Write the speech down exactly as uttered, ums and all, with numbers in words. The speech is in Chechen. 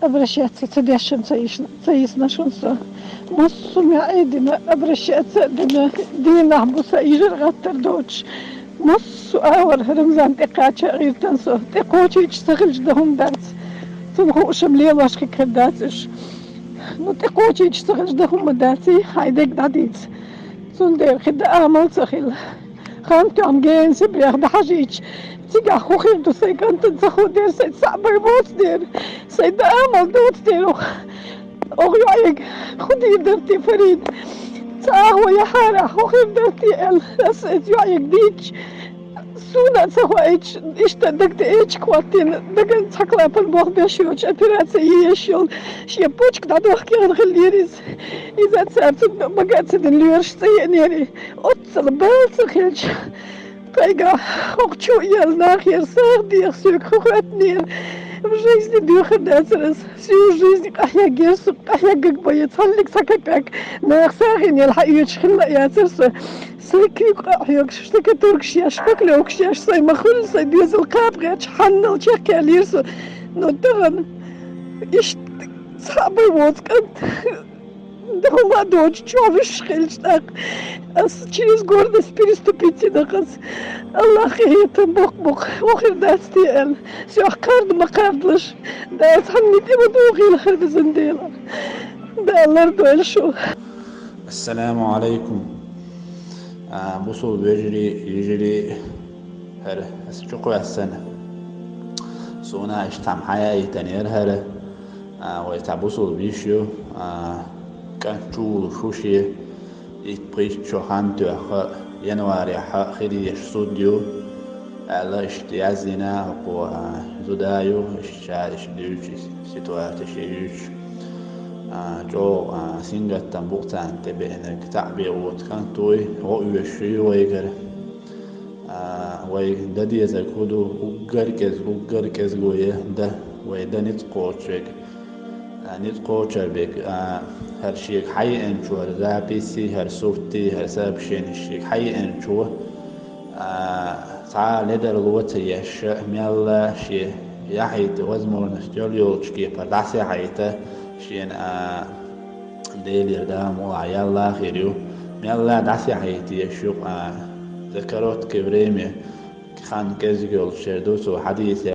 Обращаться ца дешшина ца йиш-, ца йисна шуна со. Массо а маьӀӀе дина, обращаться а дина, дийнахь-буса йижар гӀаттар доцуш. Массо а агӀор Рамзан тӀе кхача а гӀиртина со. ТӀе кхочийча ца хилча дан хӀума дац. Цунна хууш-м лелош хир дац уьш. Ну, тӀе кхочийча ца хилча дан хӀума дац, хьайн дерг дӀадийца. Цундела хи дан амал ца хилла. Хан тоьхна генна Сибрех дӀахьажийча, цигахь хӀун хир ду сайн кӀантана ца хуу дера, сайн цхьаъ бен боцу дера. Сайн дан амал доцу дера. Оха йоӀега хӀун дийр дара те, Фарид? Цхьа агӀо яхьара, хӀун хир дара те аьлла, ас иза йоӀега дийча, суна а ца хоуьйтуш, иштта даг тӀе эчиг хӀоттийна, даган цхьа клапан болх беш йоцуш, операци е еш йолу, шен почка дӀадохкехна хиллера иза. Иза цара цунна бага а ца дина лоьраш цӀа еанера. Оццул бала ца хилча, кхайгахь хӀокху чу а елла нахера сагӀа деха соьга хӀун хоьттинера. В жизни доьхур дацара ас. Всю жизнь къахьегнера со, къахьегнарг бен я цхьаннег цхьа капек. Наха сагӀина елла хьаоьцуш хилла а яцара со. Сайн куьйга къа а хьоьгуш, штукатуркаш еш, шпаклёвкаш еш, сайн ма-хуьллу сайн доьзал кхаба гӀерташ, хьаннал чекхъяьллера со. Но тахана иштта цхьаъ бен воцу кӀант, дан хӀума а доцуш, чӀогӀа вуьшуш хилча тӀаккха, ас через гордость переступить йина ас. Аллах къинхетам боккха бу-кх, хӀун хир дац те аьлла. Соьх кхарда ма кхардалаш. Дала цхьанна тӀе ма дохийла хир везан Дела. Дала лардойла шу. Ассаламу алайкум. А, бусул вежарий, йижарий, хӀара аса чу кхоьссина. Суна иштта цхьамма хьаяийтинера хӀара. А, вай цхьа бусул виш ю, а, кӀант чу вулуш ву шен. Итт-пхийтта шо хан тоьхна, январехь хир езаш суд ю, аьлла, иштта яздина хӀокхо, а, зуда ю, иштта ша иштта дуьйцу ситуаци шен юьйцуш. А, чӀогӀа, а, сингаттам бу-кх царна тӀебеанарг, цхьаъ бен воцу кӀант вуй, гӀо оьшуш ю вайгара. А, вай дан дезарг хӀун ду, уггар кӀезга, уггар кӀезга вай дан, вай дан ницкъ кхочуш верг. А, ницкъ кхочуш верг, а, хӀара шега хьаеанчо, хӀара записи, хӀара сурти, хӀара сообщени шега хьаеанчо, а, цхьа а ледарло ца еш, мелла шен яхьийта возможность йолу йолчу кепара дӀасаяхьийта, шена, а, Делера Дала мукъ лахь, ял лахар ю, мелла дӀасаяхьийта еш ю-кх, а, за короткое время хан кӀезиг йолуш хир ду цо хьадийса